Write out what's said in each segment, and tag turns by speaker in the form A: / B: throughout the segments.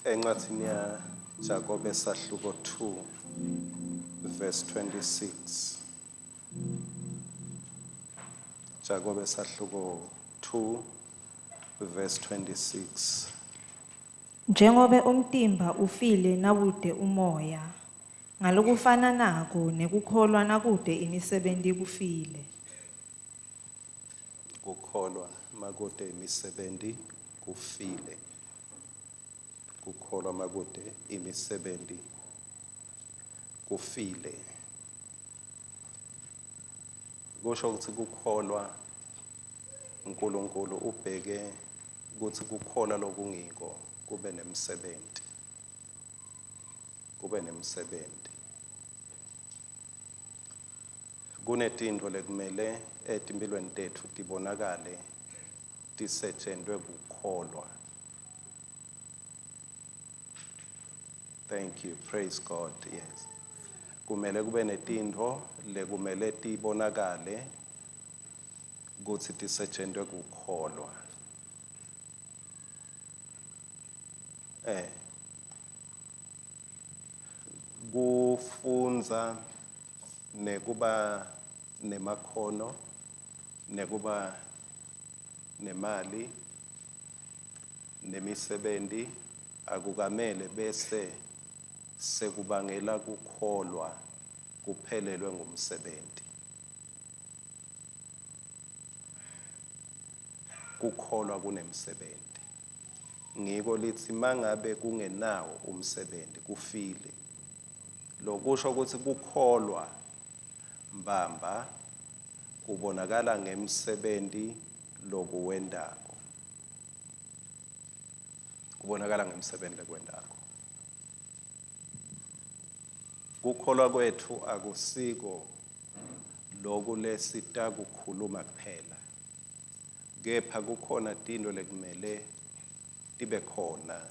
A: Encwadzini yaJakobe sahluko 2 verse 26. Jakobe sahluko 2 verse 26.
B: Njengobe umtimba ufile nawute umoya, ngalokufananako nekukholwa nakute imisebenti kufile.
A: Kukholwa makute imisebenti kufile. Kukholwa makute imisebenti kufile. Kusho ukuthi kukholwa uNkulunkulu ubheke ukuthi kukholwa lokungiko kube nemsebenti. Kube nemsebenti. Kunetintfo lekumele etimpilweni tetfu tibonakale tisetjentwe kukholwa. Thank you. Praise God. Yes. Kumele kube netintfo lekumele tibonakale kutsi tisetjentwe kukholwa. Eh. Kufundza nekuba nemakhono nekuba nemali nemisebenti akukamele bese sekubangela kukholwa kuphelelwe ngumsebenti. Kukholwa kunemsebenti. Ngiko litsi mangabe kungenawo umsebenti kufile. Lokusho kutsi kukholwa mbamba kubonakala ngemsebenti lokuwentako. Kubonakala ngemsebenti lekwentako. Kukholwa kwetfu akusiko loku lesitakukhuluma kuphela, kepha kukhona tintfo lekumele tibe khona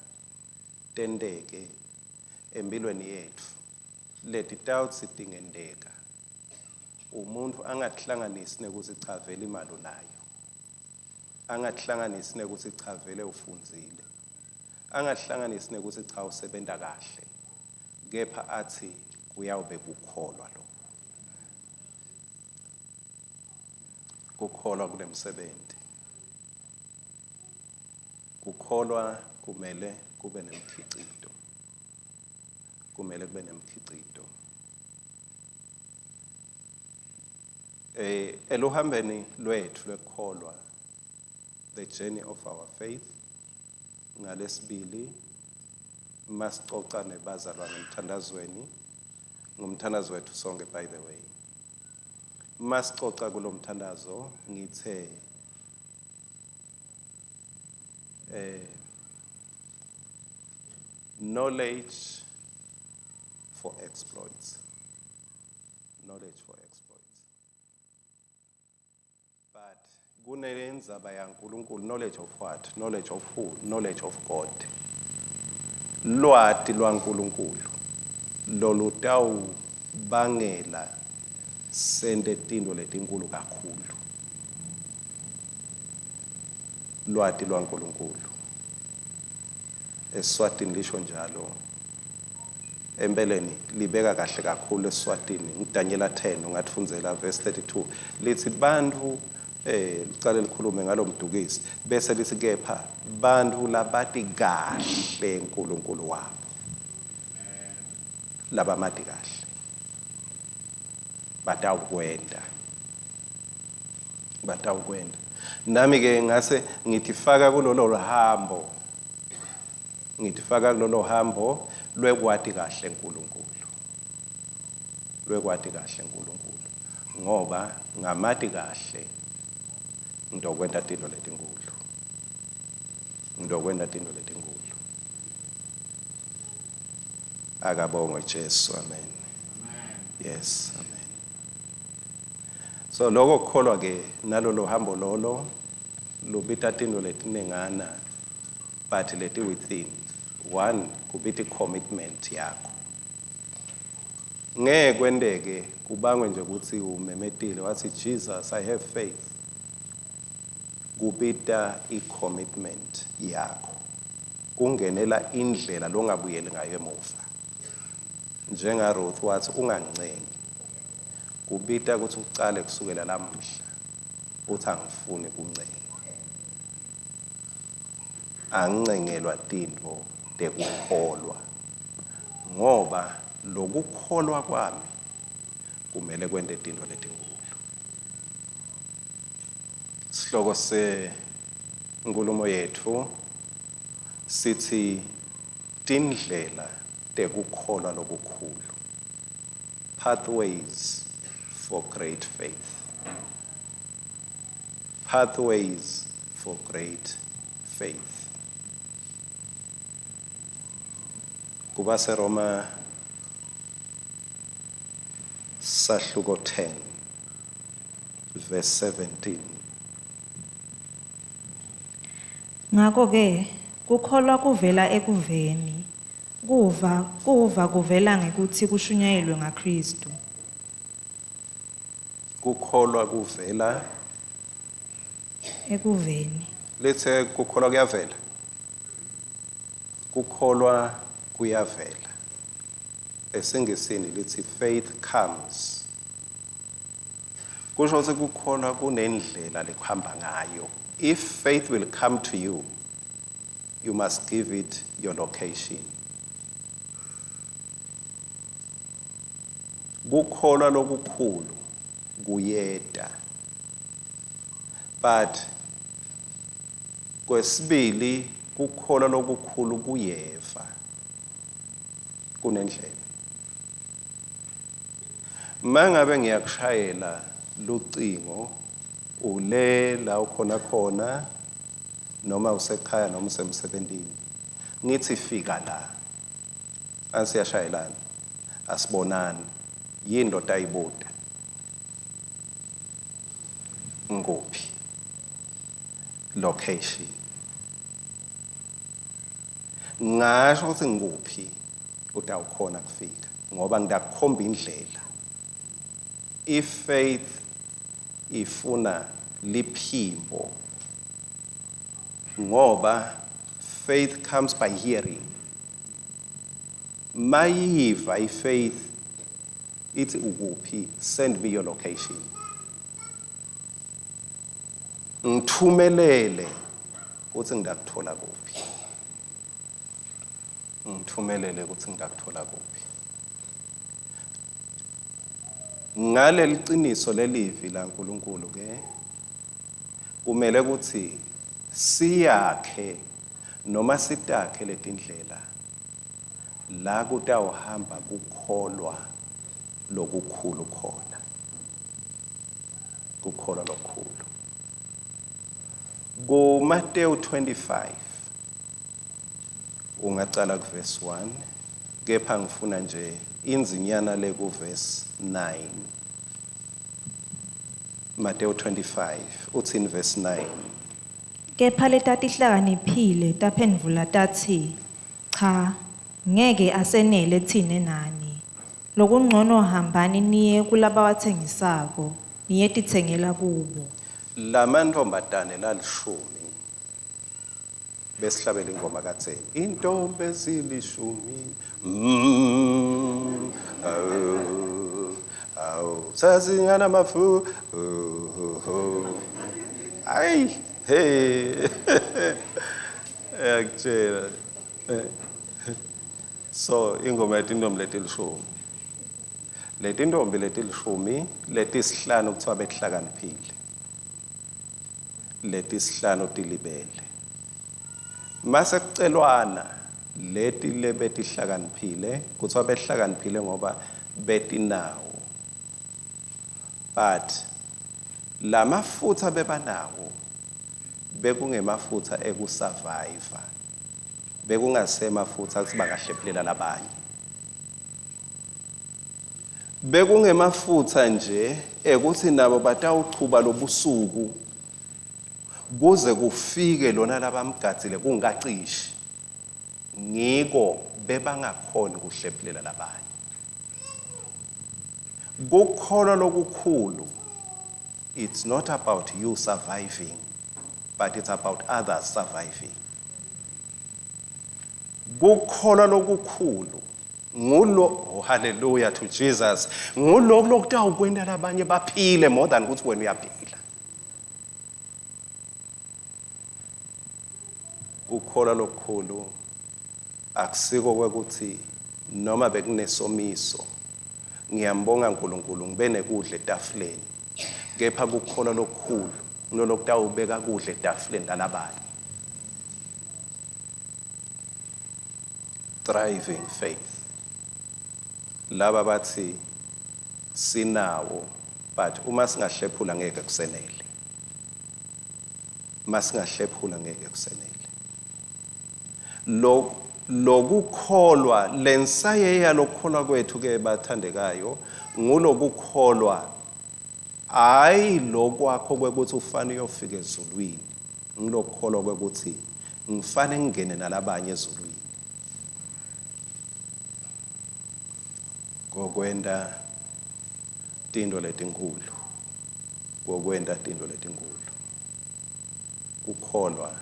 A: tenteke empilweni yetfu letitawutsi tingenteka umuntfu angatihlanganisi nekutsi cha vele imali unayo, angatihlanganisi nekutsi cha vele ufundzile, angatihlanganisi nekutsi cha usebenta kahle, kepha atsi kuyawube kukholwa lokhu. Kukholwa kunemsebenti. Kukholwa kumele kube nemkhicito. Kumele kube nemkhicito. Eh eluhambeni lwethu lwekukholwa the journey of our faith ngalesibili masicoca nebazalwane emthandazweni ngumthandazo wethu sonke by the way masicoca kulomthandazo ngithe eh knowledge for exploits knowledge for exploits but kunendzaba yaNkulunkulu knowledge of what knowledge of who knowledge of God lwati lwaNkulunkulu lolutawubangela sente tintfo letinkulu kakhulu lwati lwaNkulunkulu eSwatini lisho njalo empeleni libeka kahle kakhulu eSwatini nguDanyela 10 ungatfundzela verse 32 lithi bantfu eh licale likhulume ngalomdukisi bese lithi kepha bantfu labati kahle uNkulunkulu wabo labamati kahle batawukwenta batawukwenta nami ke ngase ngitifaka kulolo hambo ngitifaka kulolo hambo lwekwati kahle uNkulunkulu lwekwati kahle uNkulunkulu ngoba ngamati kahle ngidokwenta tintfo letinkulu ngidokwenta tintfo letinkulu akabongwe Jesu amen yes amen so lokho kukholwa ke nalolo hambo lolo lubita tintfo letinengana but leti within one kubita i-commitment yakho ngeke kwenteke kubangwe nje ukuthi umemetile wathi Jesus I have faith kubita i-commitment yakho. Kungenela indlela longabuyeli ngayo emuva. NjengaRuth wathi, ungangicengi. Kubita ukuthi ucale kusukela lamuhla uthi angifuni kuncengwa. Angincengelwa tintfo tekukholwa ngoba lokukholwa kwami kumele kwente tintfo letinkulu. Sihloko senkulumo yetfu sitsi tindlela tekukholwa lokukhulu. Pathways for great faith. Pathways for great faith. KubaseRoma sahluko 10 verse 17.
B: Ngako-ke kukholwa kuvela ekuveni, kuva kuva kuvela ngekutsi kushunyayelwe ngaKhristu.
A: Kukholwa kuvela
B: Ekuveni.
A: Lithe kukholwa kuyavela. Kukholwa kuyavela. EsiNgisini lithi faith comes. Kusho ukuthi kukholwa kunendlela lekuhamba ngayo. If faith will come to you, you must give it your location. Kukholwa lokukhulu kuyeta. But kwesibili kukholwa lokukhulu kuyeva. Kunendlela. Mangabe ngiyakushayela lucingo ule la ukhona khona noma usekhaya noma usemsebentini, ngithi fika la, asiyashayelana, asibonani, yini lotayibuta? Ngikuphi? Location. Ngasho ukuthi ngikuphi, utawukhona kufika ngoba ngitakukhomba indlela. Ifaith ifuna liphimbo ngoba faith comes by hearing. Mayiva ifaith ithi ukuphi, send me your location, ngithumelele ukuthi ngidakuthola kuphi, ngithumelele ukuthi ngidakuthola kuphi. Ngaleli qiniso lelivi laNkulunkulu ke kumele ukuthi siyakhe noma sitakhe letindlela la kutawuhamba kukholwa lokukhulu khona, kukholwa lokukhulu. KuMateyu 25 ungacala kuverse 1, kepha ngifuna nje inzinyana le kuverse 9. Mateyu 25 uthini verse 9?
B: Kepha letatihlakaniphile taphendvula tatsi, Cha, ngeke asenele tsine nani. Lokuncono hambani niye kulabawatsengisako, niyetitsengela kubo.
A: Lamantfombatane lalishumi besihlabela ingoma kadzeni, intombi ezilishumi, awu, awu, sasingana mafu, ayi, hey, yakutshela. So ingoma yetintombi letilishumi, letintombi letilishumi letisihlanu kuthiwa betihlakaniphile, letisihlanu tilibele. Mase kucelwana leti lebetihlakaniphile kuthiwa behlakaniphile ngoba betinawo, but lamafutha bebanawo bekungemafutha ekusurvive, bekungasemafutha akuthi bangahlephulela labanye, bekungemafutha nje ekuthi nabo batawuchuba lobusuku kuze kufike lona labamgadzile kungacishi. Ngiko bebangakhoni kuhlephulela labanye. Kukholwa lokukhulu, it's not about you surviving, but it's about others surviving. Kukholwa lokukhulu ngulo, oh, hallelujah to Jesus, nguloku lokutawukwenta labanye baphile more than ukuthi wena uyaphila. Kukholwa lokukhulu akusiko kwekuthi noma bekunesomiso ngiyambonga uNkulunkulu ngibe nekudla etafuleni, kepha kukholwa lokukhulu ngulolokutawubeka kudla etafuleni lalabanye. Thriving faith. Laba bathi sinawo, but uma singahlephula ngeke kusenele. Masingahlephula ngeke kusenele. Lo lokukholwa lensayeya lokukholwa kwethu ke bathandekayo ngulokukholwa, hayi lokwakho kwekuthi ufane uyofika ezulwini, ngilokukholwa kwekuthi ngifane ngingene nalabanye ezulwini. Kokwenta tinto letinkulu, kokwenta tinto letinkulu. Kukholwa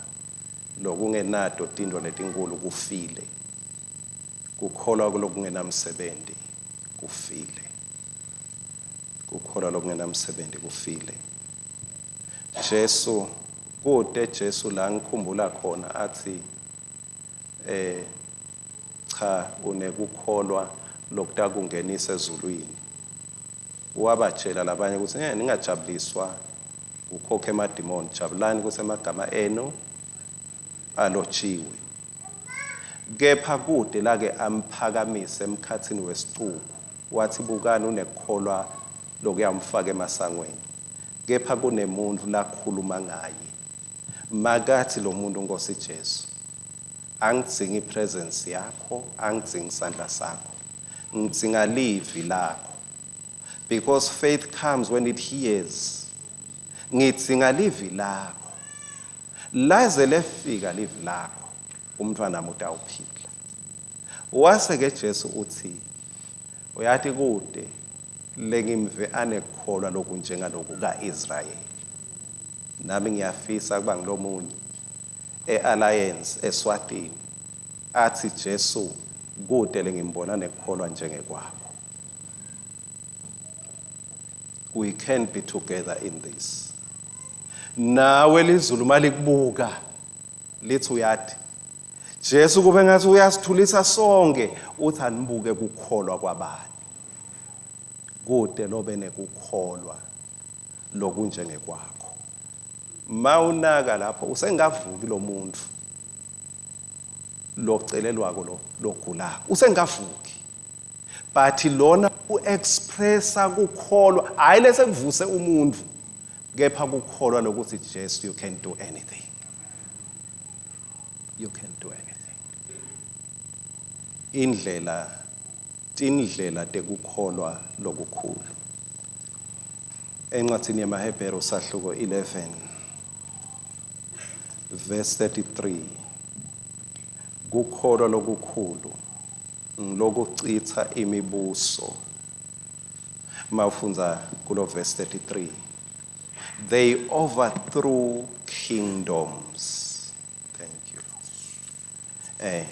A: lokungenato tinto letinkulu kufile. Kukholwa lokungenamsebenti kufile. Kukholwa lokungenamsebenti kufile. Jesu kute Jesu la ngikhumbula khona athi cha, unekukholwa lokutakungenisa ezulwini. Wabatshela labanye ukuthi ningajabuliswa kukhokha emadimoni, jabulani ukuthi emagama enu alotshiwe. Kepha kude lake amphakamise emkhatsini wesicuku wathi, bukani, unekukholwa lokuyamfaka emasangweni. Kepha kunemuntu lakhuluma ngaye, makathi lo muntu, Nkosi Jesu, angidzingi ipresence yakho, angidzingi isandla sakho, ngidzinga livi lakho, because faith comes when it hears. Ngidzinga livi lakho, laze lefika livi lakho, umntwana wami utawuphila. Wase ke Jesu uthi, uyati kude lengimve anekukholwa lokunjengaloku kaIsrayeli. Nami ngiyafisa kuba ngilomunye eAlliance eSwatini athi Jesu kude lengimbona nekukholwa njengekwakho. We can be together in this. Nawe lizulu malikubuka lithi uyati Jesu kube ngathi uyasithulisa sonke, uthi anibuke kukholwa kwabani. Kude lobe nekukholwa lokunjengekwakho. Mawunaka lapho usengavuki lo muntu locelelwako, lo logulako usengavuki, but lona uexpressa kukholwa, hayi lese kuvuse umuntu, kepha kukholwa lokuthi Jesu, you can do anything, you can do anything. Indlela, tindlela tekukholwa lokukhulu. Encwadzini yemaHebheru sahluko 11 verse 33, kukholwa lokukhulu ngilokucitha imibuso. Mawufundza kulo verse 33, they overthrew kingdoms. Thank you.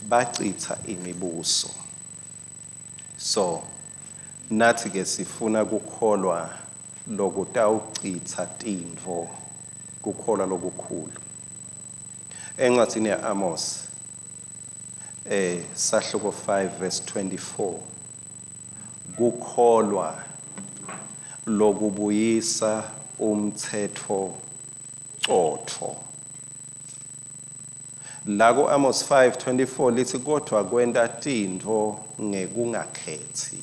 A: Bacitha imibuso. So nathi ke sifuna kukholwa lokutawucitha tintfo, kukholwa lokukhulu. Encwadzini yaAmos sahluko 5 verse 24, kukholwa lokubuyisa umthetho cotfo. La ku Amos 5:24 lithi, kodwa kwenta tintfo ngekungakhethi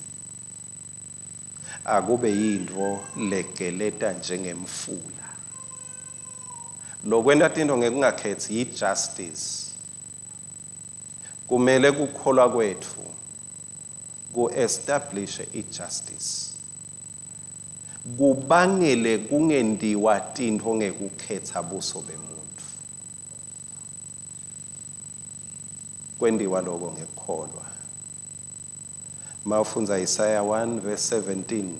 A: akube yintfo legeleta njengemfula. Lokwenta tintfo ngekungakhethi yi-justice. Kumele kukholwa kwetfu ku-establish i-justice, kubangele kungentiwa tintfo ngekukhetha buso bemuntfu. Kwentiwa loko ngekukholwa. Mawufundza Isaya 1 verse 17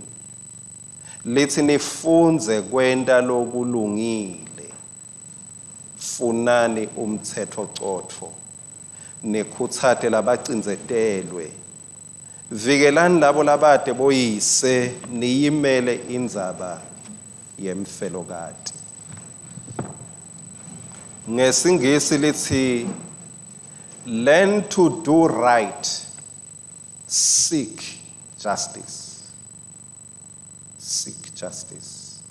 A: lithi, nifundze kwenta lokulungile, funani umthetho cotfo. Nikhutsate labacindzetelwe. Vikelani labo labate boyise, niyimele indzaba yemfelokati. NgesiNgisi litsi learn to do right, seek justice. Seek justice.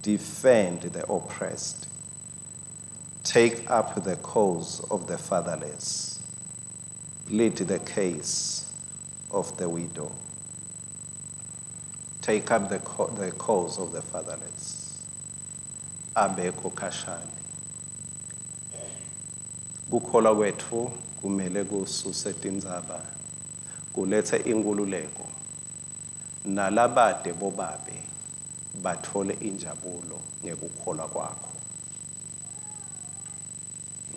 A: Defend the oppressed. Take up the cause of the fatherless. Plead the case of the widow. Take up the cause of the fatherless. Abekho khashane. Kukholwa kwetfu kumele kususe tindzaba, kulethe inkhululeko, nalabade bobabe batfole injabulo ngekukholwa kwakho.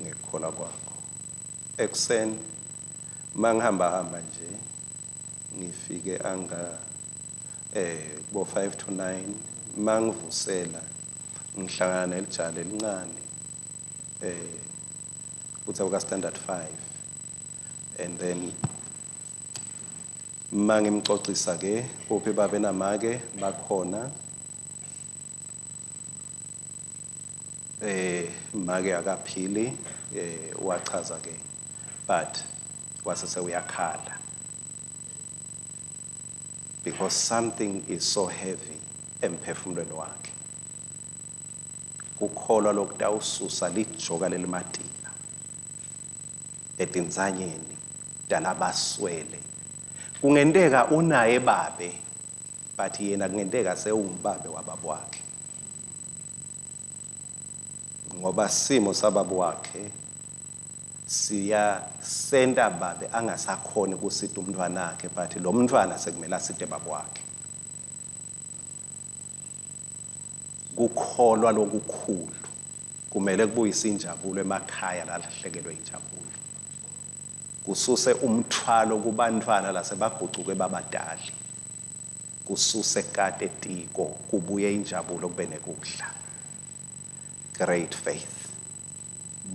A: Ngekukholwa kwakho. Ekuseni mangihamba hamba nje ngifike anga bo 5 to 9 mangivusela ngihlangana nelijala elincane kuthiwa ka standard 5, and then mangimxoxisa ke uphi babe namake bakhona, make akaphili, wachaza ke, but wase uyakhala because something is so heavy emphefumulweni wakhe. Kukholwa lokutawususa lijoka lelimatima etinzanyeni talabaswele. Kungenteka unaye babe, but yena kungenteka sewungubabe wababa wakhe, ngoba simo sababa wakhe siya senta babe angasakhoni kusita umntwana wakhe, but lo mntwana sekumele asite baba wakhe. Kukholwa lokukhulu kumele kubuyise injabulo emakhaya lalahlekelwe injabulo, kususe umthwalo kubantwana lasebagucuke babadali, kususe kate tiko, kubuye injabulo, kube nekudla. Great faith,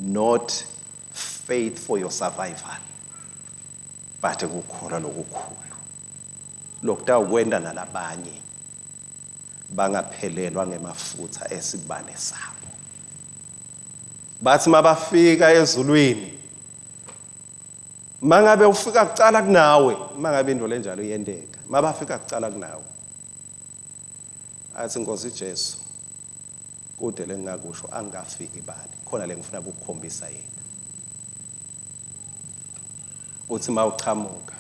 A: not faith for your survival, but kukholwa lokukhulu lokutawukwenta nalabanye bangaphelelwa ngemafutha esibane sabo, bathi mabafika ezulwini, mangabe ufika kucala kunawe, mangabe into lenjalo iyenteka, mabafika kucala kunawe, athi, "Nkosi Jesu, kude lengingakusho, angikafiki bani khona lengifuna kukukhombisa yena." Uthi mawuchamuka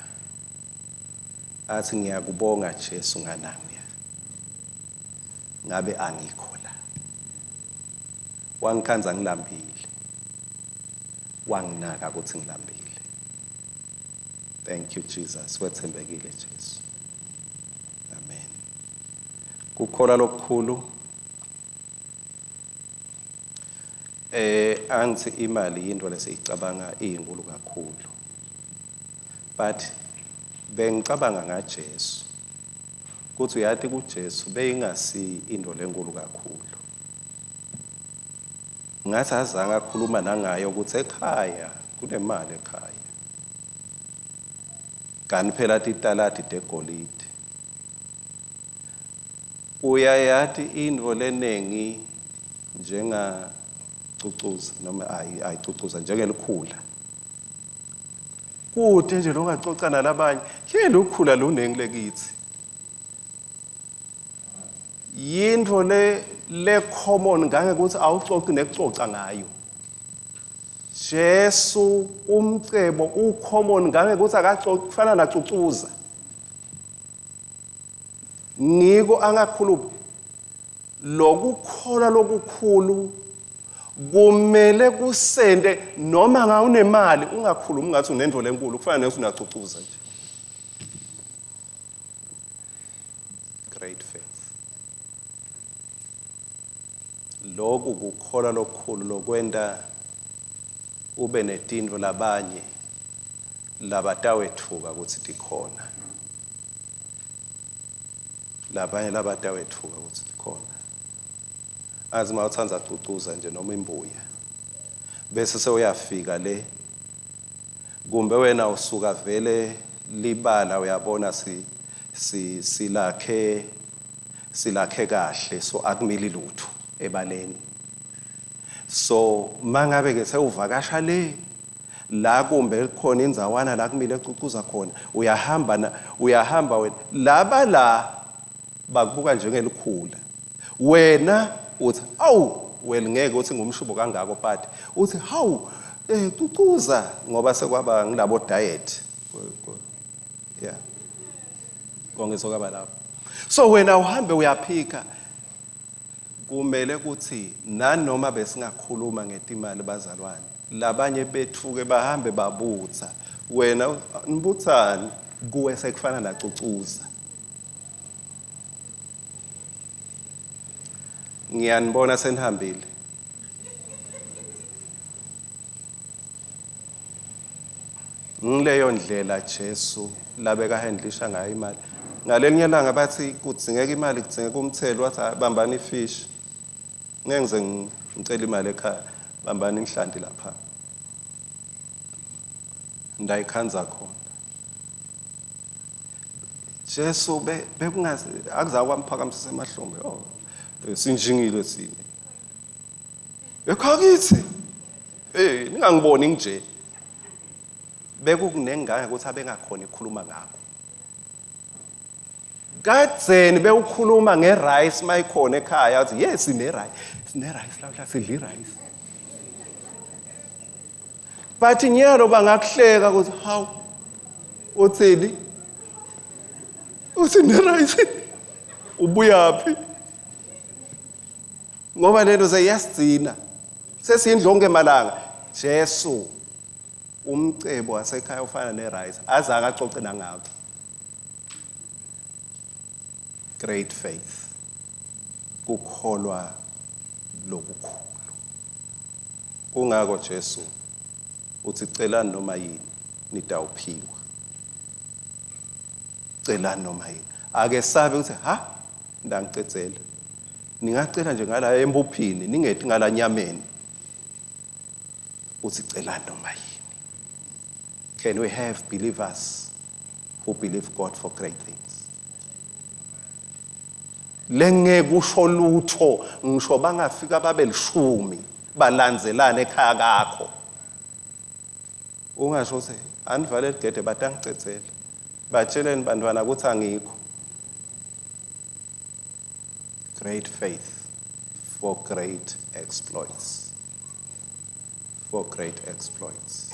A: athi, "Ngiyakubonga Jesu nganami, ngabe angikho la. Wangikhandza ngilambile, wanginaka ukuthi ngilambile. Thank you Jesus, wethembekile Jesu." Amen. Kukholwa lokukhulu, angithi imali into lesiyicabanga iyinkulu kakhulu, but bengicabanga ngaJesu kuthi uyati kuJesu beyingasi into lenkulu kakhulu, ngathi azange akhuluma nangayo ukuthi ekhaya kunemali, ekhaya kanti phela titaladi tegolide. Uyayati intfo lenengi njenga cucuza noma ayicucuza njengelikhula, kude nje longacoca nalabanye ye lukhula lunengi lekithi, yintfo le common ngangekuthi awucoci nekucoca ngayo. Jesu umcebo ucommon ngangekuthi akacoci, kufana nacucuza, ngiko angakhulumi. Lokukholwa lokukhulu kumele kusente noma ngawunemali ungakhulumi ngathi unento lenkulu, kufana nekuthi unacucuza nje. Great faith, lokhu kukholwa lokukhulu lokwenta ube netintfo labanye labatawetfuka kutsi tikhona, labanye labatawetfuka kutsi tikhona. Azi mawutsandza cucuza nje noma imbuya, bese sewuyafika le. Kumbe wena usuka vele libala uyabona si si silakhe silakhe kahle, so akumili lutho ebaleni. So mangabe ke sewuvakasha le la kumbe khona indzawana la kumile ecucuza khona, uyahamba na uyahamba wena, laba la bakubuka njengelikhula, wena uthi awu wena ngeke uthi ngumshubo kangako, but uthi hawu cucuza ngoba sekwaba ngilabo diet, yeah, konke sokaba lapho. So wena uhambe uyaphika. Kumele ukuthi nanoma besingakhuluma ngetimali bazalwane, labanye bethuke bahambe babutha, wena nibuthani kuwe sekufana nacucuza. Ngiyanibona senihambile. Ngileyo ndlela Jesu labekahandlisha ngayo imali. Ngalelinye ilanga bathi kudzingeka imali, kudzingeka umthelo, wathi bambani ifish. Ngeke ngize ngicele imali ekhaya, bambani inhlanti lapha. Ndayikhanza khona. Jesu bekungazi akuzake kwamphakamisisa emahlombe. Oh, sinjingile thina. Ekhakithi. Ningangiboni nje. Bekukunengane ukuthi abengakhona ukukhuluma ngakho. Kadzeni bewukhuluma ngerice mayikhona ekhaya, uthi yes sine rice. Sine rice la sidla irice. But nyalo bangakuhleka ukuthi hawu uthini? Uthi ne rice. Ubuyaphi? Ngoba lento seyiyasigcina. Sesiyindlonke malanga. Jesu umcebo wasekhaya ufana nerice, azange acoce nangakho. Great faith, kukholwa lokukhulu. Kungako Jesu uthi celani noma yini nitawuphiwa. Celani noma yini. Akesabe ukuthi ha ndangicedzela. Ningacela nje ngala embuphini, ningeti ngala nyameni. Uthi celani noma yini. Can we have believers who believe God for great things? Lengeke usho lutho ngisho bangafika babe lishumi balandzelana ekhaya kakho. Ungasho ukuthi anivale ligede batangicedzela. Batsheleni bantwana ukuthi angikho. Great faith for great exploits. For great exploits.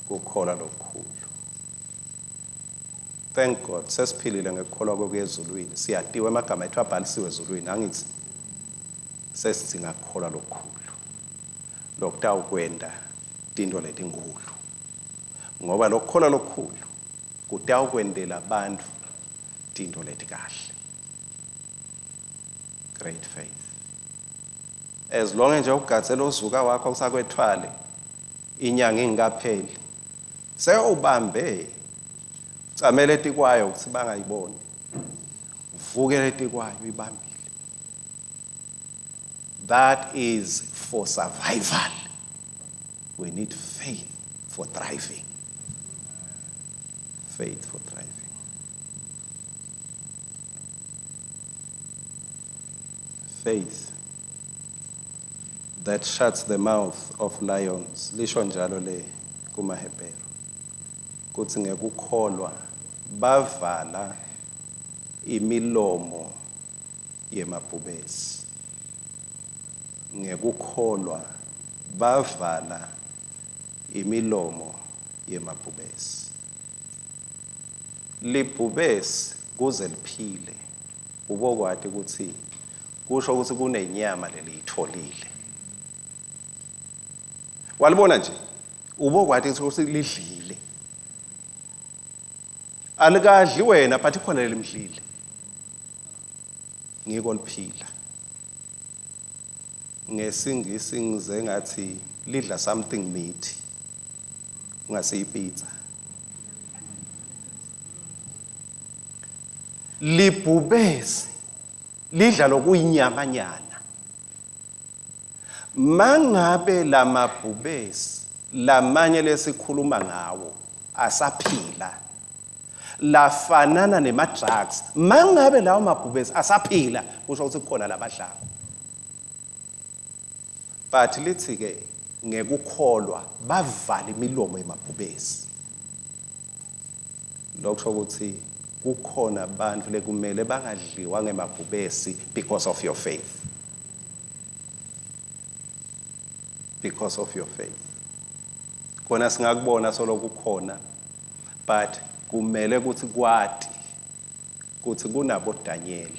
A: Kukholwa lokukhulu. Thank God sesiphilile ngekukholwa kokuya ezulwini. Siyatiwa amagama ethu abhalisiwe ezulwini, angithi sesidzinga kukholwa lokukhulu. Lokutawukwenta tinto letinkulu. Ngoba lokukholwa lokukhulu kutawukwentela abantu tinto letikahle. Great faith. As long nje ugadze lozuka wakho kusakwethwale inyanga ingakapheli, sewubambe camele etikwayo ukuthi bangayiboni, uvukele etikwayo ibambile. That is for survival. We need faith for thriving. Faith for thriving. Faith that shuts the mouth of lions. Lisho njalo le kumaHebheru. Kuthi ngekukholwa bavala imilomo yemabhubesi. Ngekukholwa bavala imilomo yemabhubesi. Libhubesi kuze liphile ubokwati ukuthi kusho ukuthi kunenyama leliyitholile. Walibona nje ubokwati ukuthi lidlile. Alikadli wena but ikhona lelimdlile. Ngiko liphila. NgesiNgisi ngize ngathi lidla something meaty. Ungasiyipizza. Libhubesi lidla lokuyinyamanyana. Mangabe lamabhubesi Lamanye lesikhuluma ngawo asaphila lafanana nema-drugs. Mangabe lawo mabhubesi asaphila, kusho ukuthi kukhona labadlako. But lithi-ke ngekukholwa bavala imilomo yemabhubesi. Lokusho ukuthi kukhona abantu lekumele bangadliwa ngemabhubesi because of your faith. Because of your faith. Kona singakubona solo kukhona, but kumele ukuthi kwati ukuthi kunabo Daniel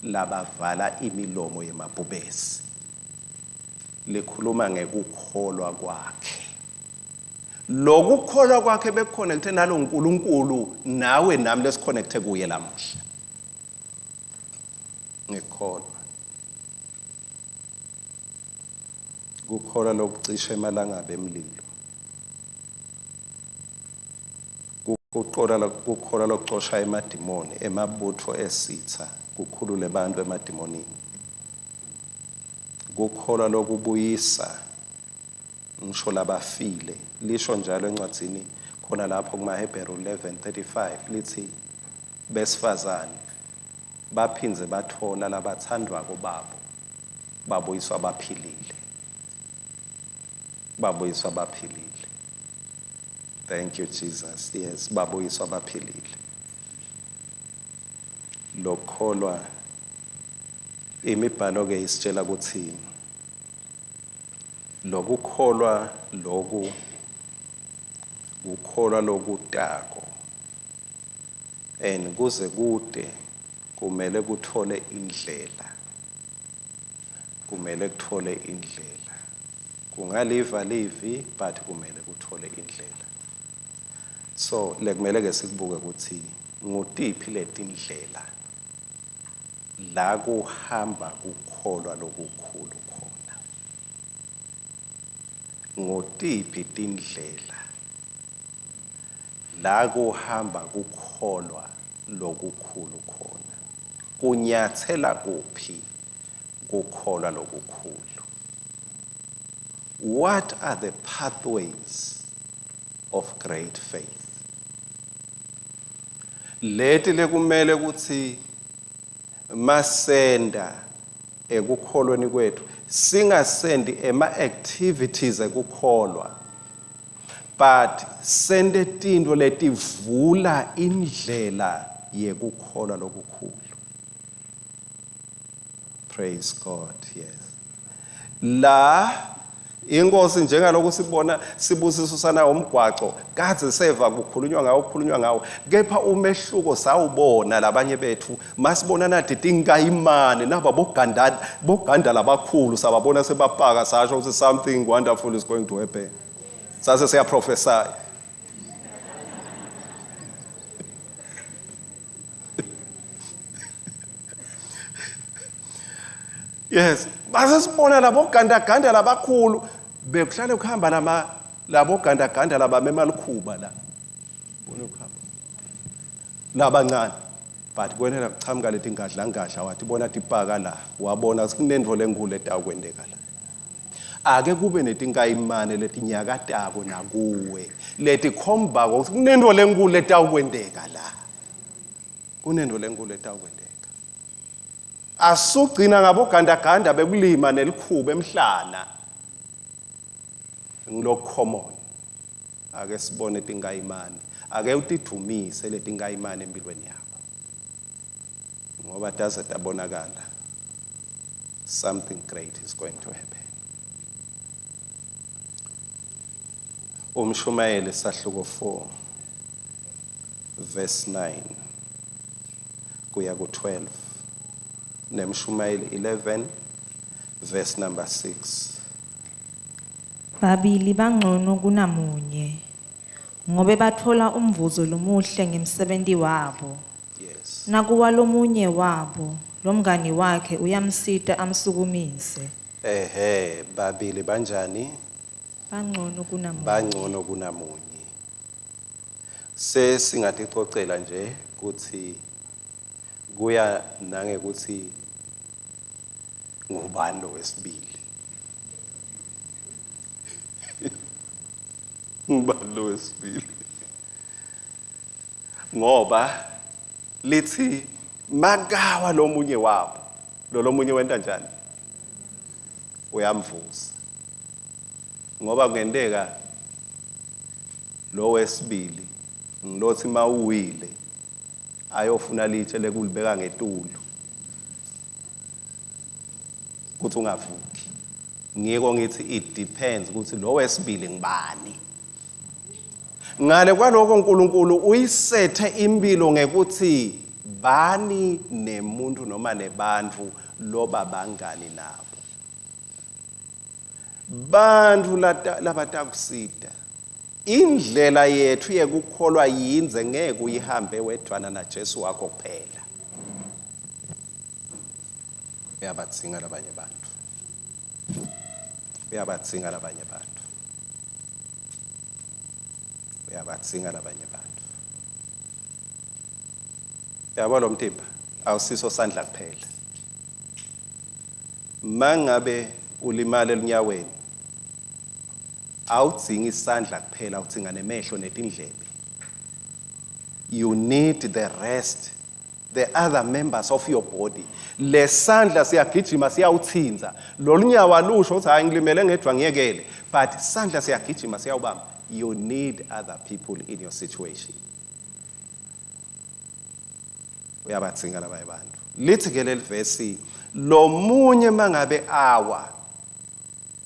A: labavala imilomo yemabhubesi. Likhuluma ngekukholwa kwakhe. Lokukholwa kwakhe bekuconnecte nalo nkulunkulu nawe nami lesiconnecte kuye lamuhla. Ngikholwa. Kukholwa lokucisha emalangabi emlilo. Kuqola kukholwa lokucosha emadimoni, emabutfo esitha, kukhulule abantu emadimonini. Kukholwa lokubuyisa ngisho labafile, lisho njalo encwadzini khona lapho kumaHebheru 11:35 lithi besifazane baphindze bathola labathandwako babo babuyiswa baphilile. Babuyiswa baphilile. Thank you, Jesus. Yes, babuyiswa baphilile. Lokholwa imibhalo ke isitshela ukuthi lokukholwa loku kukholwa lokutako and kuze kude kumele kuthole indlela, kumele kuthole indlela. Kungaliva livi, but kumele kuthole indlela. So lekumele ke sikubuke ukuthi ngutiphi letindlela la kuhamba kukholwa lokukhulu khona. Ngutiphi tindlela la kuhamba kukholwa lokukhulu khona? Kunyathela kuphi kukholwa lokukhulu? What are the pathways of great faith? Leti lekumele ukuthi masenda ekukholweni kwethu singasendi ema activities ekukholwa, but sente tintfo letivula indlela yekukholwa lokukhulu. Praise God. Yes, la inkosi njengaloku sibona sibusiso sana umgwaco kadze seva kukhulunywa ngawo, kukhulunywa ngawo, kepha umehluko sawubona labanye bethu masibona nathi tinkayimane naba boganda boganda labakhulu sababona sebapaka, sasho ukuthi something wonderful is going to happen. Sase siyaprophesy. Yes, base sibona labo gandaganda labakhulu bekuhlale kuhamba lama labo gandaganda labamema likhuba la. Bona ukuhamba. Labancane. But kwenela kuchamuka leti ngadlangadla wathi bona tipaka la, wabona kunentfo lenkulu etawukwenteka la. Ake kube netinkayimane letinyakatako nakuwe letikhombako ukuthi kunentfo lenkulu etawukwenteka la. Kunentfo lenkulu etawukwenteka. Asugcina ngabogandaganda bekulima nelikhuba emhlana. Ngilokhu common. Ake sibone tinkayimane. Ake utidumise letinkayimane empilweni yakho. Ngoba taze tabonakala, something great is going to happen. Umshumayeli sahluko 4 verse 9 kuya ku-12 nemshumayeli 11 verse number 6.
B: Babili bangcono kunamunye, ngobe batfola umvuzo lomuhle ngemsebenti wabo. Nakuwa lomunye wabo, lomngani wakhe uyamsita amsukumise.
A: Ehhe, babili banjani?
B: Bangcono kunamunye.
A: Bangcono kunamunye. Sesingaticocela nje kutsi kuya nangekuthi ngubani lo wesibili. Ngubani lo wesibili? Ngoba lithi makawa lomunye wabo, lo lomunye wenta njani? Uyamvusa. Ngoba kungenteka lo wesibili ngilothi mawuwile ayofuna litshe lekulibeka ngetulu ukuthi ungavuki. Ngiko ngithi it depends ukuthi lo wesibili ngibani. Ngale kwaloko uNkulunkulu uyisethe impilo ngekuthi bani nemuntu noma nebantu loba bangani nabo. Bantu labatakusita. Indlela yethu yekukholwa yindze ngeke uyihambe wedvwana naJesu wakho kuphela. Uyabadzinga labanye bantu. Uyabadzinga labanye bantu. Uyabadzinga labanye bantu. Yabo lo mtimba awusiso sandla kuphela. Mangabe ulimala elunyaweni awudzingi isandla kuphela, udzinga nemehlo netindlebe. You need the rest, the other members of your body. Lesandla siyagijima siyawuthinza, lolunyawo alusho ukuthi hayi ngilimele ngedwa ngiyekele, but sandla siyagijima siyawubamba. You need other people in your situation. Uyabadzinga labanye bantu. Lithi ke leli vesi, lomunye mangabe awa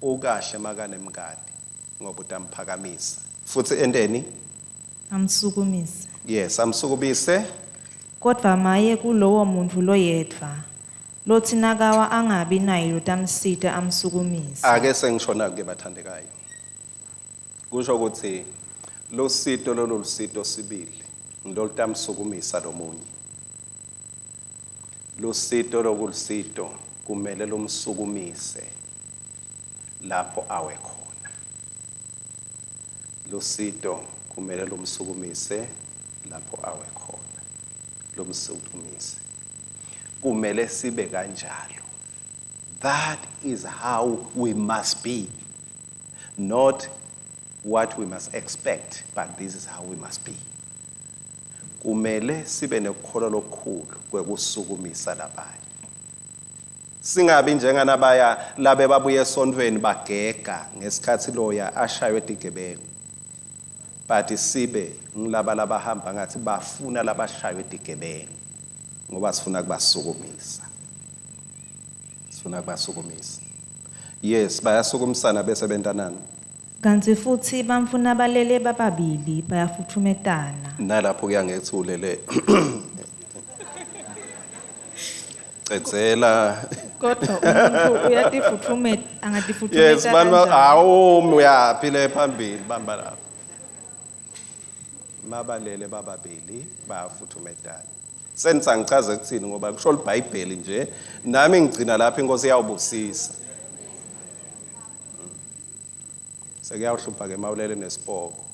A: ukahle makanemngani ngoba utamphakamisa futhi enteni.
B: Amsukumise.
A: Yes, amsukumise.
B: Kodvwa maye kulowo muntfu loyedvwa, lotsi nakawa angabi naye lotamsita amsukumise.
A: Ake sengishona ke bathandekayo, kusho ukuthi lusito lolu lusito sibili ngilolutamsukumisa lomunye. Lusito lokulusito kumele lumsukumise lapho awe khona. Lusito kumele lumsukumise lapho awe khona, lumsukumise. Kumele sibe kanjalo. That is how we must be, not what we must expect, but this is how we must be. Kumele sibe nekukholwa lokukhulu kwekusukumisa labanye, singabi njenganabaya labe babuye esontweni bagega ngesikhathi loya ashaywe tigebengu, but sibe ngilaba labahamba ngathi bafuna labashaywe tigebengu, ngoba sifuna kubasukumisa, sifuna kubasukumisa. Yes, bayasukumisana bese bentanani.
B: Kantsi futsi bantfu nabalele bababili bayafutfumetana.
A: Nalapho kuya ngethule le cedzela.
B: Kodwa umuntfu uyatifutfumeta angatifutfumeta
A: Yes, bani
B: kanjani?
A: Awu, uyaphi le phambili? Bamba lapho. Mabalele bababili bayafuthumetana. Sengithi angichaze kuthini ngoba kusho liBhayibheli nje, nami ngigcina lapho, inkosi iyawubusisa. Sekuyawuhlupha ke mawulele nesipoko.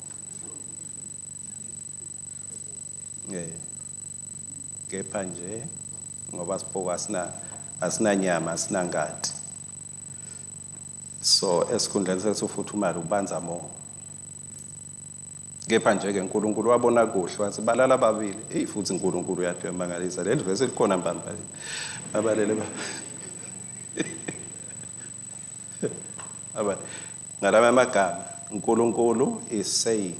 A: Kepha nje ngoba sipoko asinanyama, asinangati, so esikhundleni sethu ufuthumala ubanza mo. Kepha nje ke uNkulunkulu wabona kuhle wathi balala babili. Hey, futhi uNkulunkulu uyathi uyamangalisa, leli vesi likhona mbamba, babalele ba aba. Ngalama amagama, uNkulunkulu is saying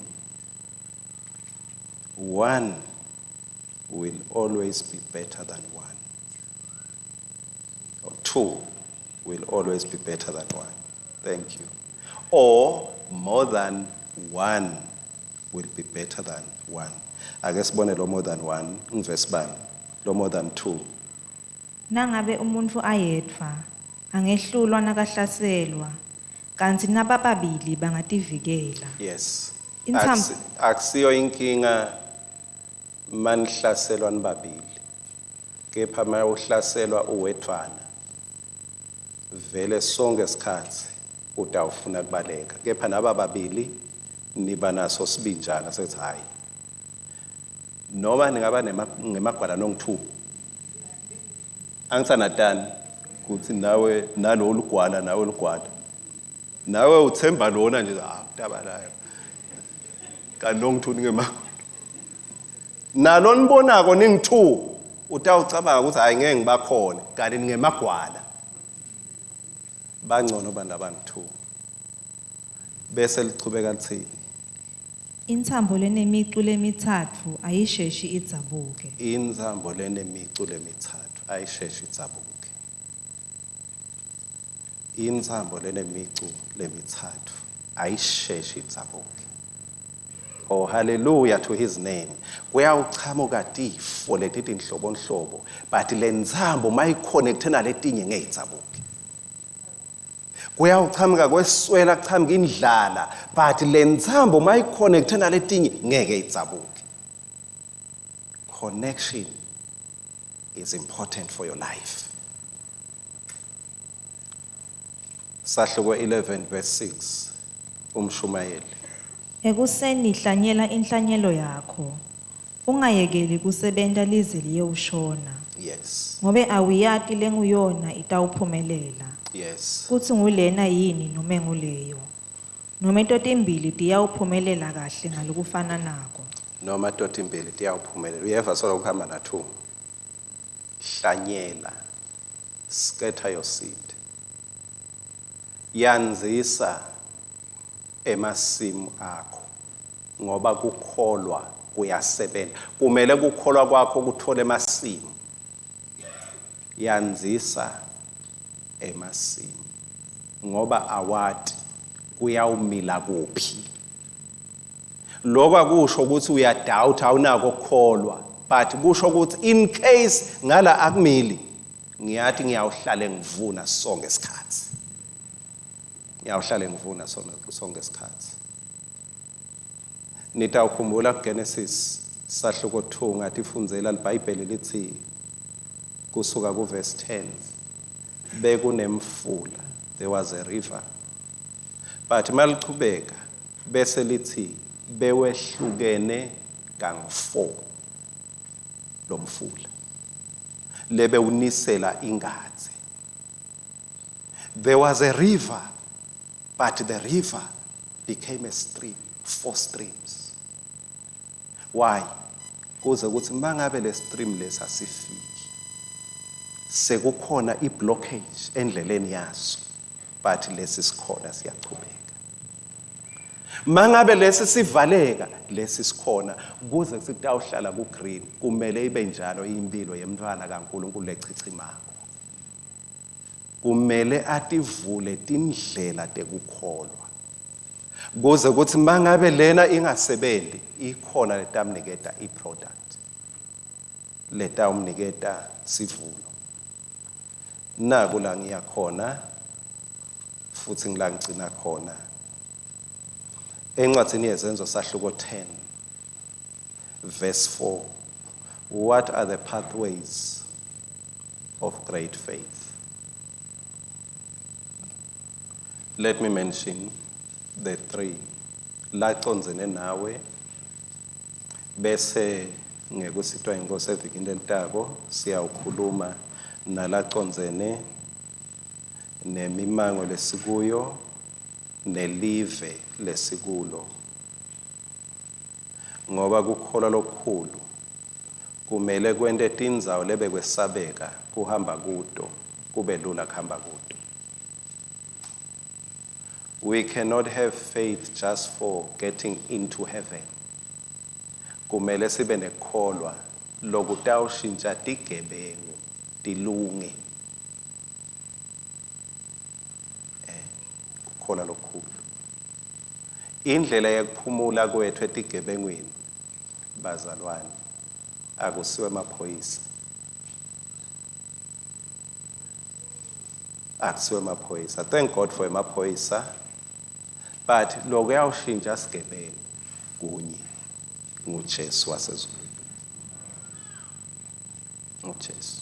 A: one will always be better than one, or two will always be better than one, thank you, or more than one will be better than one. Ake sibone lo more than one, ngivesi bani lo more than two?
B: Nangabe umuntfu ayedvwa angehlulwa nakahlaselwa, kantsi nabababili bangativikela.
A: Yes. Akusiyo inkinga manihlaselwa nibabili, kepha mawuhlaselwa uwedvwana vele sonke isikhathi utawufuna kubaleka, kepha naba babili niba naso sibinjana sethi hayi, noma ningaba ngemagwala nongu-2, angisanatani kuthi nawe nalo lugwala, nawe lugwala, nawe uthemba lona nje, ah, tabalayo. Kanti nongithu ningemagwala. Nalo nibonako ningi-2 utawucabanga ukuthi hayi ngeke ngibakhone kanti ningemagwala. Bangcono abantu abangu-2. Bese lichubeka lithini?
B: Intsambo lenemicu lemitsatfu ayisheshi idzabuke.
A: Intsambo lenemicu lemitsatfu ayisheshi idzabuke. Intsambo lenemicu lemitsatfu ayisheshi idzabuke. Oh hallelujah to his name. Kuyawuchamuka tifo letitinhlobonhlobo but lentsambo mayiconnecte naletinye ngeke idzabuke. Kuyawuchamuka kweswela kuchamuka indlala but lentsambo mayiconnecte naletinye ngeke idzabuke. Connection is important for your life. Sahluko 11 verse 6 umshumayeli.
B: Ekuseni hlanyela inhlanyelo yakho. Ungayekeli kusebenta lize liyewushona.
A: Yes.
B: Ngobe awuyati lenguyona itawuphumelela.
A: Yes.
B: Kutsi ngulena yini nome nguleyo. Nome totimbili tiyawuphumelela kahle ngalokufananako.
A: Noma totimbili tiyawuphumelela. Uyeva solo kuhamba na 2. Hlanyela. Scatter your seed. Yandzisa emasimu akho ngoba kukholwa kuyasebenza. Kumele kukholwa kwakho kuthole emasimu. Yandzisa emasimu ngoba awati kuyawumila kuphi. Lokho akusho ukuthi uyadoubt awunako ukukholwa but kusho ukuthi in case ngala akumili ngiyathi ngiyawuhlale ngivuna sonke isikhathi. Ngiyawuhlale ngivuna sonke isikhathi. Nitawukhumbula kuGenesis sahluko 2 ngatifundzela liBhayibheli lithi kusuka kuverse 10 bekunemfula there was a river but malichubeka bese lithi bewehlukene kangu-4 lo mfula lebewunisela ingadze. There was a river but the river became a stream, 4 streams. Why? Kuze kuthi mangabe le stream lesi asifiki sekukhona i-blockage endleleni yaso but lesi sikhona siyachubeka. Mangabe lesi sivaleka lesi sikhona kuze sitawuhlala ku green kumele ibe njalo impilo yemntwana kaNkuluNkulu lechichimako. Kumele ativule tindlela tekukholwa kuze kuthi mangabe lena ingasebenzi ikhona letamniketa iproduct letawumniketa sivuno. Naku la ngiya khona futhi ngila ngigcina khona encwadzini yeZenzo sahluko 10 verse 4. What are the pathways of great faith? Let me mention the 3 lacondzene nawe bese ngekusitwa inkosi evikini lelitako siyawukhuluma nalacondzene nemimango lesikuyo nelive lesikulo ngoba kukholwa lokukhulu kumele kwente tindzawo lebekwesabeka kuhamba kuto kube lula kuhamba kuto. We cannot have faith just for getting into heaven. Kumele sibe nekukholwa lokutawushintsha tigebengu tilunge. Kukholwa lokukhulu. Indlela yekuphumula kwethu etigebengwini bazalwane akusiwe emaphoyisa. Akusiwe emaphoyisa. Thank God for emaphoyisa. But lokuyawushintsha sigebengu kunye nguJesu wasezulwini. NguJesu.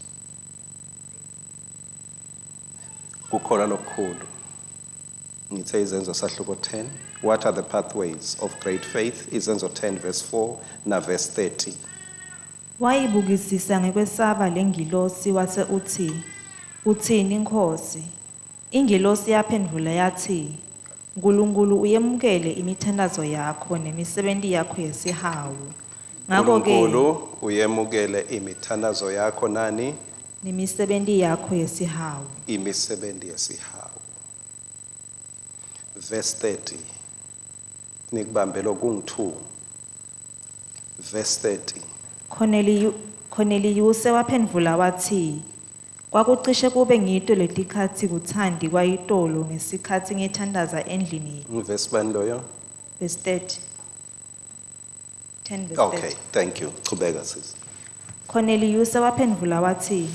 A: Kukholwa lokukhulu. Ngithe Izenzo sahluko 10. What are the pathways of great faith? Izenzo 10 verse 4 na verse 30.
B: Wayibukisisa ngekwesaba lengilosi wase utsi, Utsini Nkhosi? Ingilosi yaphendvula yatsi, Nkulunkulu uyemukele imithandazo yakho nemisebenti yakho yesihawu. Ngako-ke
A: Nkulunkulu uyemukele imithandazo yakho nani
B: nemisebenti yakho yesihawu.
A: Imisebenzi yesihawu. Verse 30. Nikubambe lokungu2. Verse 30.
B: Corneliyuse waphendvula watsi, Kwakucishe kube ngito letikhatsi kutsanti kwayitolo ngesikhatsi ngithandaza endlini.
A: Verse bani loyo?
B: Verse 30. 10 verse 30.
A: Okay, thank you. Chubeka sis.
B: Corneliyuse waphendvula watsi,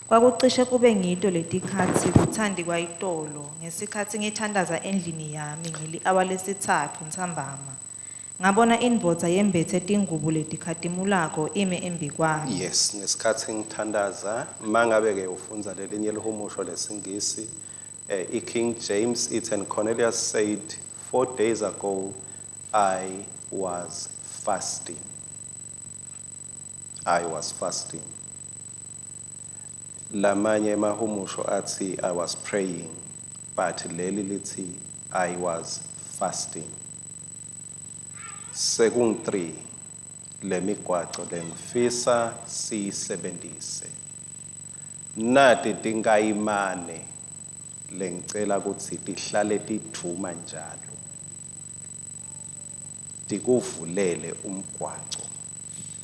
B: Kwakucishe kube ngito letikhatsi kutsanti kwayitolo ngesikhatsi ngithandaza endlini yami ngeli-awa lesitsatfu ntsambama. Ngabona indvodza yembetse tingubo letikhatimulako ime embikwami.
A: Yes, ngesikhathi ngithandaza, mangabe ke ufundza lelinye lihumusho lesingisi, iKing James ithi, and Cornelius said, 4 days ago I was fasting. I was fasting. Lamanye emahumusho athi I was praying, but leli lithi I was fasting. Sekung 3 lemigwaco lengifisa siyisebentise. Nati tinkayimane lengicela kutsi tihlale tidvuma njalo. Tikuvulele umgwaco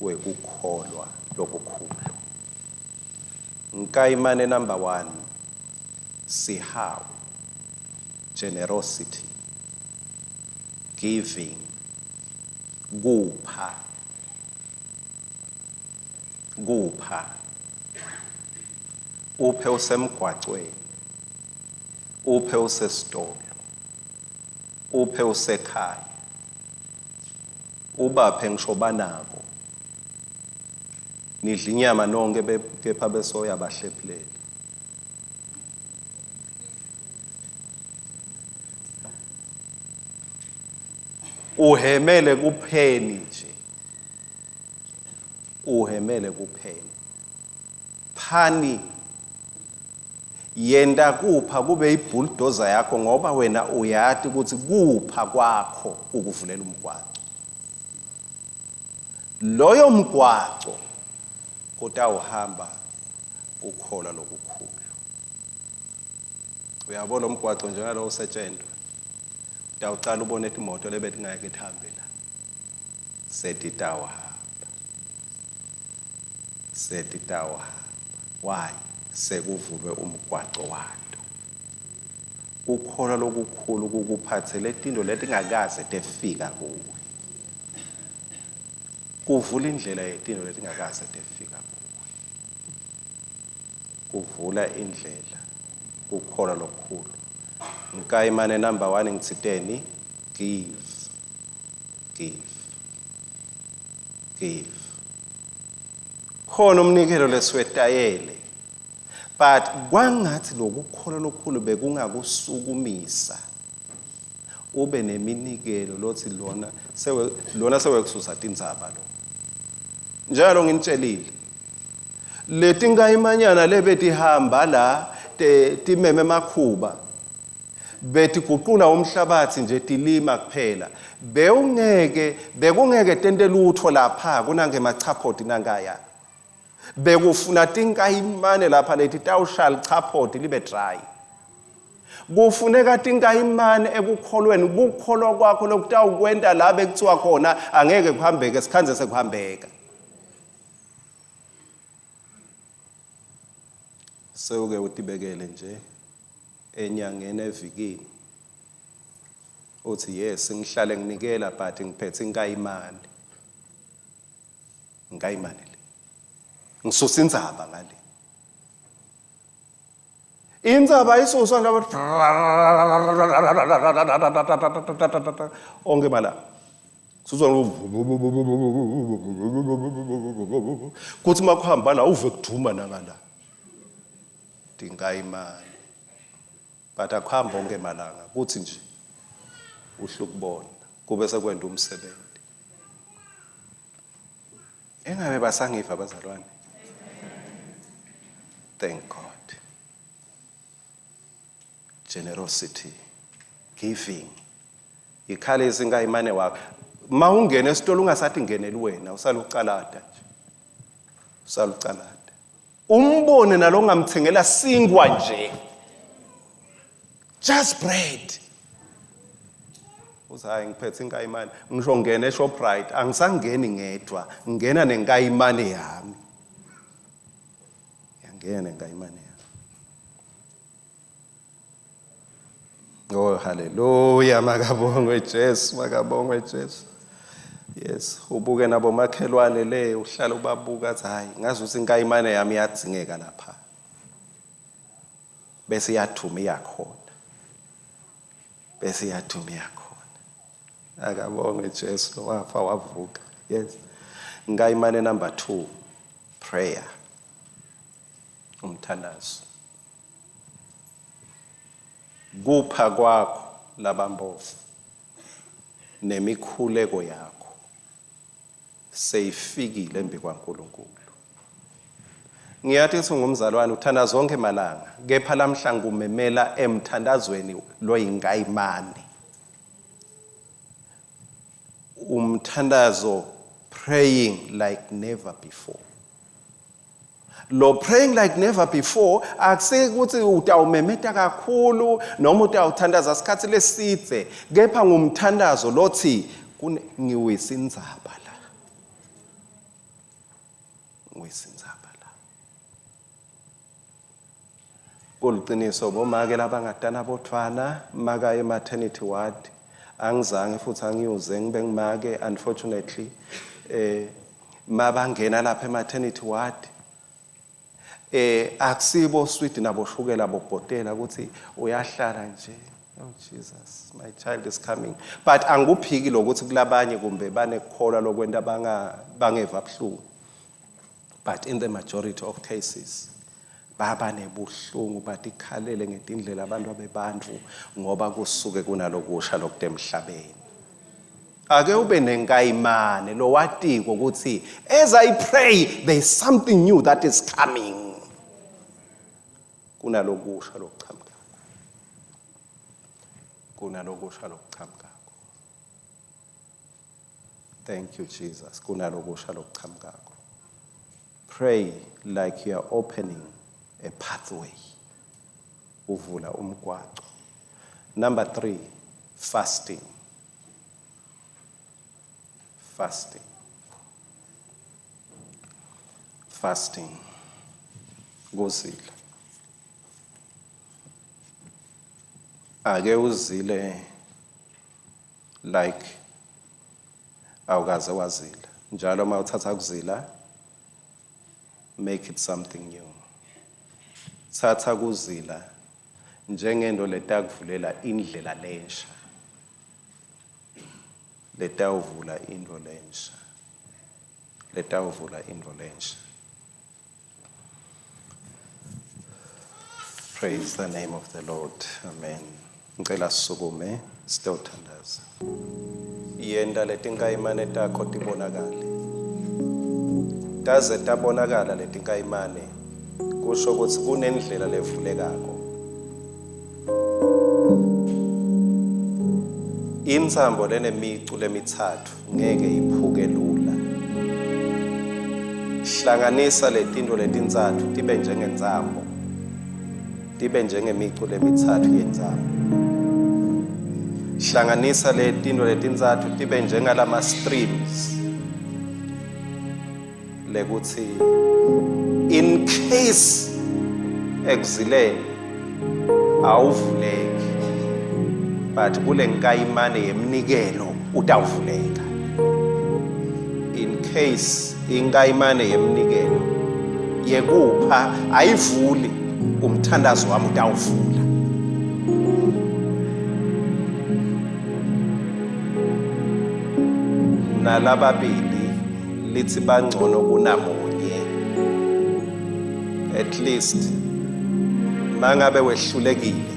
A: wekukholwa lokukhulu. Nkayimane number 1, sihawu, generosity, giving, kupha, kupha. Uphe usemgwacweni, uphe usesitolo, uphe usekhaya, ubaphe ngisho banako. Nidla inyama nonke kepha besoya bahlephulela. Uhemele kupheni nje. Uhemele kupheni. Phani yenda kupha kube ibulldozer yakho, ngoba wena uyati ukuthi kupha kwakho ukuvulela umgwaco. Loyo mgwaco kutawuhamba kukholwa lokukhulu. Uyabona umgwaco njengalowo usetshentwa, utawucala ubone timoto lebetingeke tihambe la, setitawuhamba, setitawuhamba. Why? Sekuvulwe umgwaco wato. Kukholwa lokukhulu kukuphathele tinto letingakaze tefika kuwe, kuvula indlela yetinto letingakaze tefika kuwe, kuvula indlela kukholwa lokukhulu. Nkayimane number 1 ngitsiteni? Give, give, give. Khona umnikelo lesiwetayele, but kwangathi lokukholwa lokukhulu bekungakusukumisa ube neminikelo lothi lona sewe lona sewekususa tindzaba lo. Njalo nginitshelile letinkayimanyana lebetihamba la timeme emakhuba betiguqula umhlabathi nje tilima kuphela, bewungeke bekungeke tente lutho lapha kunangemachaphoti nangaya. Bekufuna tinkayimane lapha leti tawushaya lichaphoti libe dry. Kufuneka tinkayimane ekukholweni, kukholwa kwakho lokutawukwenta la bekuthiwa khona angeke kuhambeke, sikhandze sekuhambeka. Sewuke utibekele nje enyangeni evikini uthi yes ngihlale nginikela but ngiphethe inkayimane. Inkayimane le ngisusa indzaba ngale. Indzaba isuswa ngaba onke mala suswa kuthi makuhamba la uve kuduma nangala tinkayimane, but akuhamba onke malanga kuthi nje uhlukubona kube sekwenda umsebenzi. Engabe basangiva abazalwane? Thank God. Generosity. Giving. Ikhalisa inkayimane wakho. Mawungena esitolo ungasathi ngeneli wena, usalucalata nje. Usalucalata. Umbone nalongamthengela sinkwa nje. Just bread. Uthi hayi ngiphethe inkayimane. Ngisho ngena eShoprite angisangeni ngedwa, ngena nenkayimane yami. Yangena nenkayimane yami. Oh haleluya makabongwe Jesu makabongwe Jesu. Yes, ubuke nabomakhelwane le uhlala ubabuka athi hayi ngazi ukuthi inkayimane yami iyadzingeka lapha. Bese iyathuma iyakhona. Bese iyathuma iyakhona. Akabongwe Jesu wafa wavuka. Yes. Nkayimane number 2 prayer. Umthandazo. Kupha kwakho labampofu nemikhuleko yakho seyifikile embi kwaNkulunkulu. Ngiyathi singumzalwane uthanda zonke malanga kepha lamhla ngumemela emthandazweni loyinkayimane. Umthandazo praying like never before. Lo praying like never before akusikuthi utawumemeta kakhulu noma utawuthandaza isikhathi lesidze kepha ngumthandazo lothi ngiwisa indzaba la. Ngiwisa indzaba la. Kuliciniso bomake labangatana bodvwana maka e-maternity ward angizange futhi angiyuze ngibe ngimake unfortunately mabangena lapha e-maternity ward akusibo swidi naboshukela bobhotela ukuthi uyahlala nje oh Jesus my child is coming but angikuphiki lokuthi kulabanye kumbe banekukholwa lokwenta banga bangeva buhlungu but in the majority of cases baba nebuhlungu batikhalele ngetindlela abantu abebantu ngoba kusuke kunalokusha lokutemhlabeni. Ake ube nenkayimane lowatiko ukuthi as I pray there is something new that is coming. Kunalokusha lokuchamukako. Kunalokusha lokuchamukako. Thank you Jesus. Kunalokusha lokuchamukako. Pray like you are opening a pathway. Uvula umgwaco. Number 3, fasting. Fasting. Fasting. Kuzila. Ake uzile like awukaze wazila. Njalo uma uthatha kuzila make it something new. Thatha kuzila njengento letakuvulela indlela lensha. Letawuvula into lensha. Letawuvula into lensha. Praise the name of the Lord. Amen. Ngicela sisukume sitothandaza. Yenta letinkayimane takho tibonakale. Taze tabonakala letinkayimane kusho ukuthi kunendlela levulekako. Intsambo lenemicu lemitsatfu ngeke iphuke lula. Hlanganisa letintfo letintsatfu tibe njengentsambo, tibe njengemicu lemitsatfu yentsambo. Hlanganisa letintfo letintsatfu tibe njengalama streams lekuthi in case ekuzileni awuvuleki but kule nkayimane yemnikelo utawuvuleka in case inkayimane yemnikelo yekupha ayivuli umthandazo wami utawuvula. Nalababili lithi bangcono kunamunye at least mangabe wehlulekile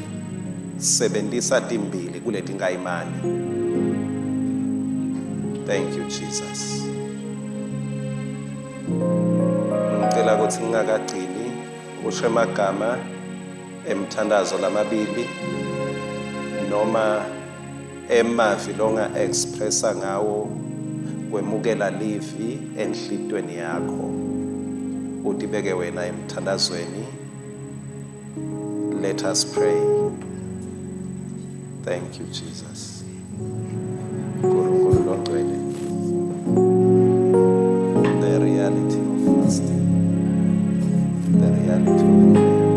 A: sebenzisa timbili kuletinkayimane. Thank you Jesus. Ngicela ukuthi ngingakagcini usho emagama emthandazo lamabili. Noma emavi longa expressa ngawo kwemukela livi enhlitweni yakho. Utibeke wena emthandazweni. Let us pray. Thank you Jesus. Nkulunkulu longcwele. The reality of fasting. The reality of prayer.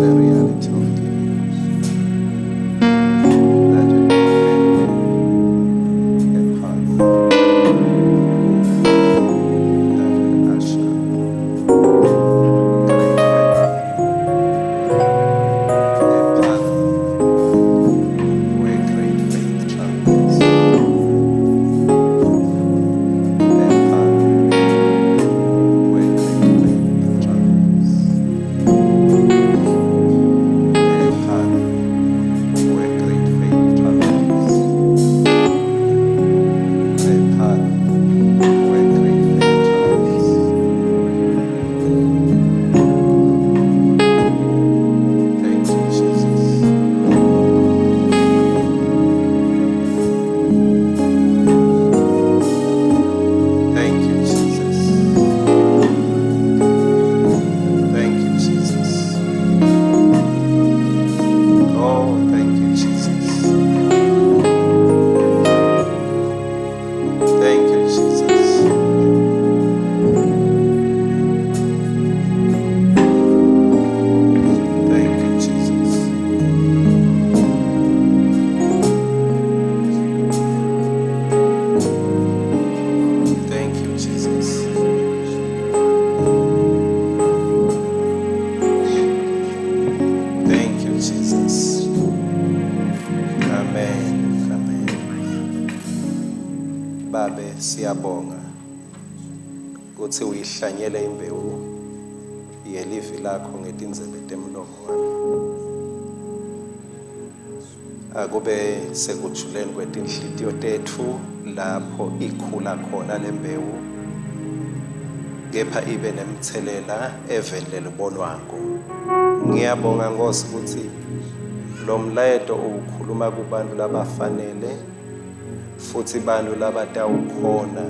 A: The reality of giving. That will open a path that will usher great faith. A path where great faith travels. A path where great faith travels. A path where great faith travels. A path where great faith travels. Thank you, Jesus. Thank you, Jesus. Thank you, Jesus. Oh, thank you, Jesus. Thank you, Jesus. Thank you, Jesus. Thank you, Jesus. Thank you, Jesus. Amen. Amen. Babe siyabonga kutsi uyihlanyele imbewu yelivi lakho ngetindzebe temlomo wami. Akube sekujuleni kwetinhlitiyo tetfu lapho ikhula khona lembewu kepha ibe nemtselela eveni lelibonwako. Ngiyabonga Nkosi kutsi lo mlayeto uwukhuluma kubantu labafanele futhi bantu labatawukhona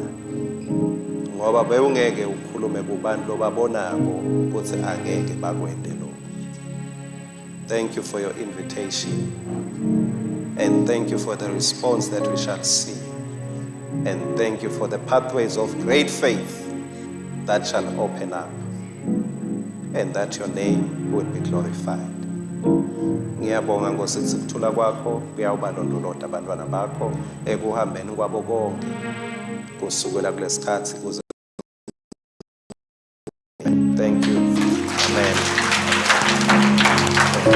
A: ngoba bewungeke ukhulume kubantu lobabonako kutsi angeke bakwente lokho. Thank you for your invitation and thank you for the response that we shall see. And thank you for the pathways of great faith that shall open up and that your name will be glorified. Ngiyabonga Nkosi kutsi kuthula kwakho kuyawubalondolota abantwana bakho ekuhambeni kwabo konke kusukela kulesikhatsi kuze. Thank you.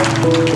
A: Amen.